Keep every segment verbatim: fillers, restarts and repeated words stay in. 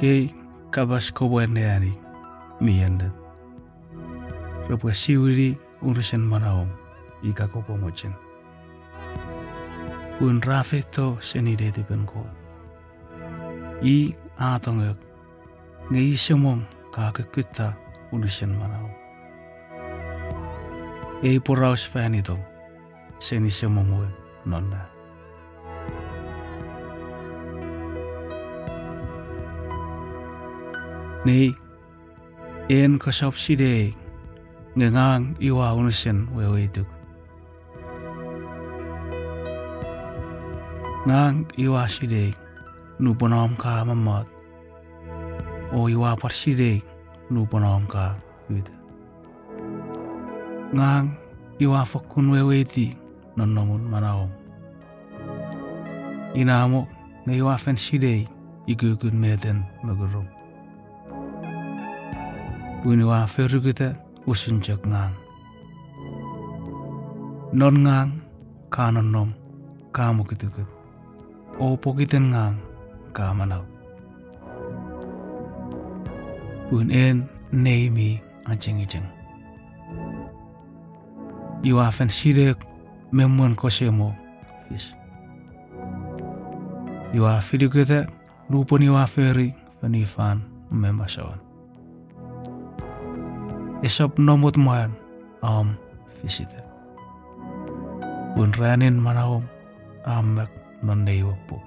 Ei kapas kopwe anneani mi ennet. Repwe siwini unusen manauom ika kopwe mochen, pun ra feito seni netipen Kot. I a tongek, nge i semom ka kukkutta unusen manauom. Ei poraus fan itom seni Semom we non nang. Nei, en kosap sinei, nge ngang ua unusen weweituk. Ngang ua sinei nupwen om ka mommot, o ua pwan sinei nupwen om ka uta. Ngang ua fokkun weweiti nonnomun manauom. Inamo nge ua fen sinei ukukun meten mokurom, pun ua forikuta usun chok ngang. Non ngang ka nonnom, ka mokutukut, o pokiten ngang ka manau, pun en nei mi achengicheng. Ua fen sinei me mwen kose mo fis. Ua filiketa nupwen ua fori fonufan me masouan. Esap namot mwan om fisita, pun ranin manauom a mak non nei we puk.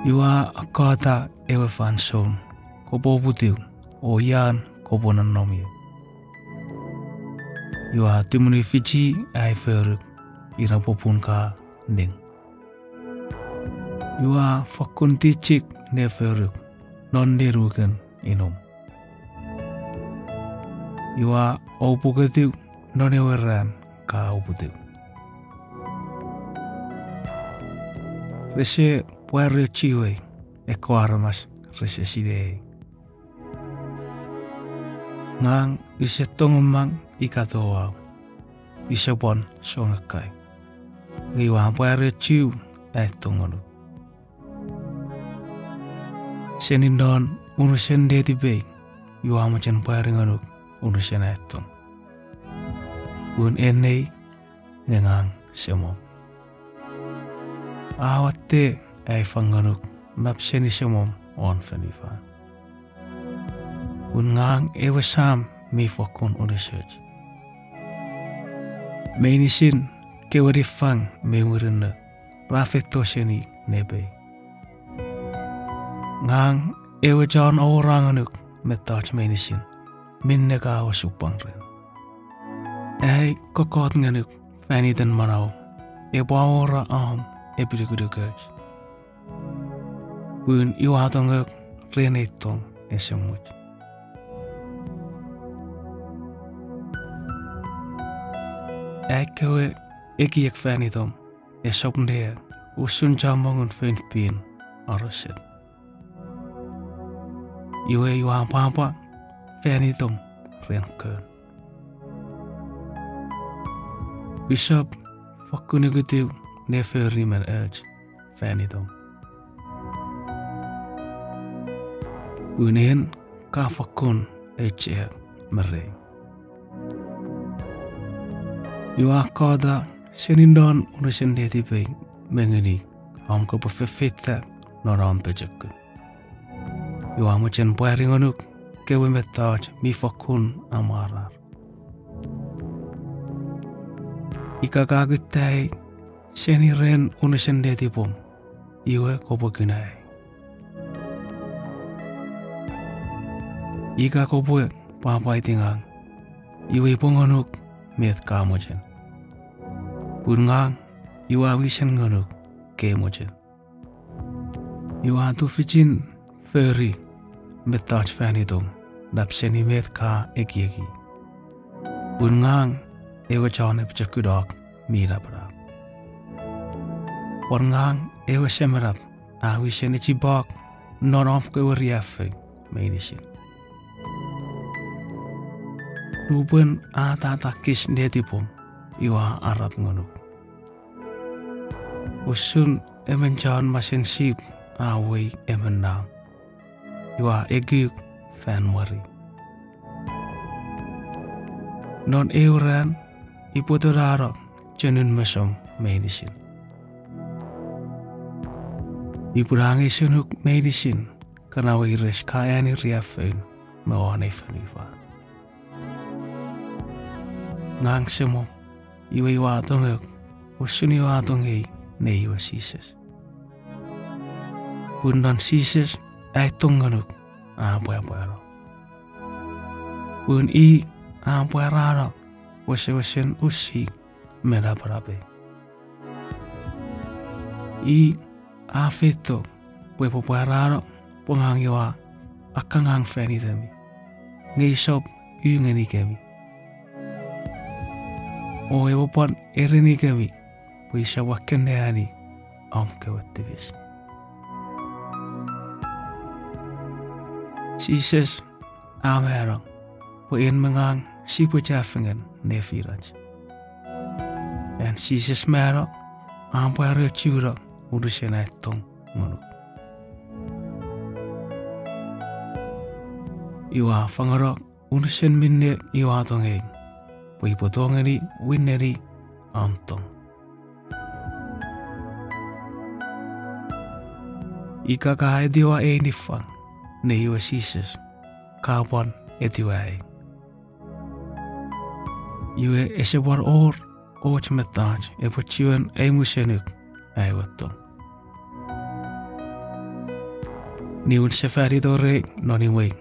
Ua akkota ewe fansoun kopwe uputiw o ian kopwe nonnom ie. Ua tumunu fichi ai foruk, ina popun ka ning. Ua fokkun tichik ne foruk non nenuken inom. Ua oupuketiw non ewe ran ka uputiw. Rese pwariochiwei ekkewe aramas rese sinei. Ngang use tongomang ika towau, use pwan songekkai, nge ua pwariochiw ai tong ngonuk. Seni non unusen netipei ua mochen pwari ngonuk unusen ai tong, pun en nei nge ngang Semom. A watte ai fang ngonuk nap seni Semom won fonufan, pun ngang ewe Sam mi fokkun unusoch. Meinisin kewe niffang me murinno ra feito seni nepei. Ngang ewe chon awora ngonuk mettoch meinisin minne ka osupwang ren. Ai kokkot ngonuk fan iten manau epwe awora om epinukunukoch, pun ua tongok ren ei tong esemuch. Ai kewe ekiek fan itom esap ne usun chommongun foun pin aroset. Iwe ua pwapwa fan itom ren kon. Usap fokkun ukutiw ne fori men och fan itom, pun en ka fokkun auchea me rei. Ua akkota seni non unusen netipei me nguni om kopwe fefeita non om pochokun. Ua mochen pwari ngonuk kewe mettoch mi fokkun amwarar. Ika ka kutta ei seni ren unusen netipom, iwe kopwe kuna ei. Ika kopwe pwapwaiti ngang, iwe upwe ngonuk met ka mochen, pun ngang ua wisen ngonuk kei mochen. Ua tufichin fori mettoch fan itom nap seni met ka ekieki, pun ngang ewe chon apochokunok mi napanap, pwan ngang ewe semenap a wisen echipok non om kewe riaffou meinisin. Nupwen a tatakis netipom, ua arap ngonuk usun emon chon masen sip a wei emon nam, iwe a ekuk fan mwari. Non eu ran, upwe tonano chonun mesom meinisin. Upwe angei senuk meinisin kana weires ka ani riaffoun me won ei fonufan. Ngang semom, iwe ua tongok, usun ua tongei nei we Jises. Pun non Jises ai tong ngonuk a pwapwano. Pun i a pwarano wesewesen usi me napanapei. I a feito pwe epwe pwarano pwe ngang ua akkangang fan itemi, nge usap u ngenikemi. O epwe pwan erenikemi pwe usap akkeneani om kewe tipis. Jises a mano pwe en me ngang sipwe chafengen nefinach. An Jises mano a pwari ochuno unusen ai tong ngonuk. Iwe a fangeno unusen minne ua tongei, pwe upwe tongeni winneni om tong. Ika ka etiwa ei niffang, nei we Jises, ka pwan etiwa ei. Iwe ese pwan wor och mettoch epwe chiwen aimusenuk ai we tong. Niwin sefani tori non imwei,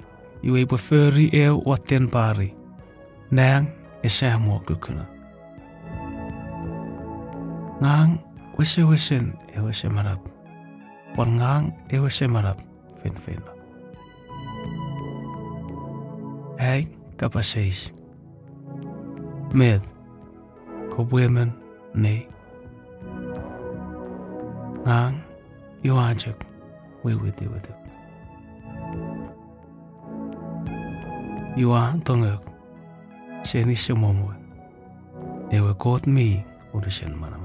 iwe upwe fori eu watten pari, nang ese mo kukkuna. Ngang wesewesen ewe semenap, pwan ngang ewe semenap feinfeino. Ai kapas eis, met, kopwe emon nei? Ngang ua chok wewetiwetuk. Ua tongok seni Semom we, ewe Kot mi unusen manau.